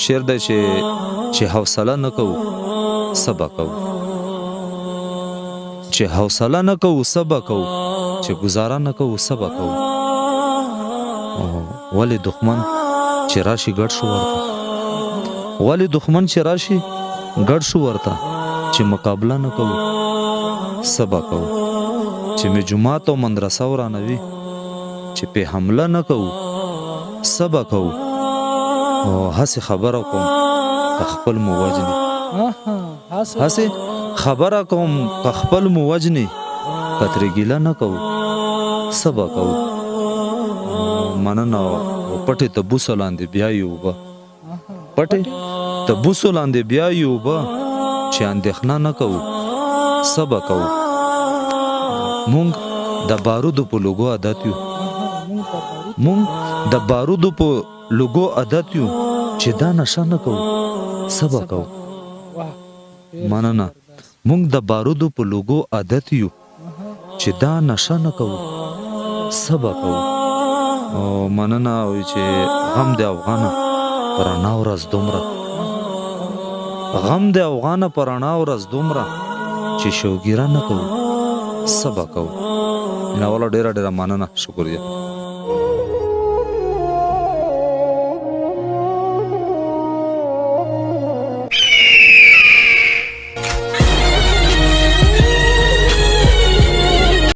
شعر دی چې حوصله نه کوو څه به کوو، چې حوصله نه کوو څه به کوو، چې ګزاره نه کوو څه به کوو. ولې دښمن چې راشي ګډ شو ورته، ولې دښمن چې راشي ګډ شو ورته، چې مقابله نه کوو څه به کوو، چې مې جومات او مدرسه ورانوي، چې پې حمله نه کوو څه به کوو. او هسې خبره کوم که خپل مو وژني، هسې خبره کوم که خپل مو وژني، که ترې ګیله نه کوو څه به کوو. مننه. پټې ته بوسو لاندې بیا یې اوبه، پټې ته بوسو لاندې بیا یې اوبه، چې اندېښنه نه کوو څه به کوو. مونږ د بارودو په لوګو عادت یو، مونږ د بارودو په لوګو عادت یو، چې دا نشه نه کوو څه به کوو. مننه. مونږ د بارودو په لوګو عادت یو، چې دا نشه نه کوو څه به کوو. او مننه. چې غم د افغانه په رڼا ورځ دومره، غم د افغانه په رڼا ورځ دومره، چې شوګیره نه کوو څه به کوو. مینهوالو ډېره ډېره مننه، شکریه.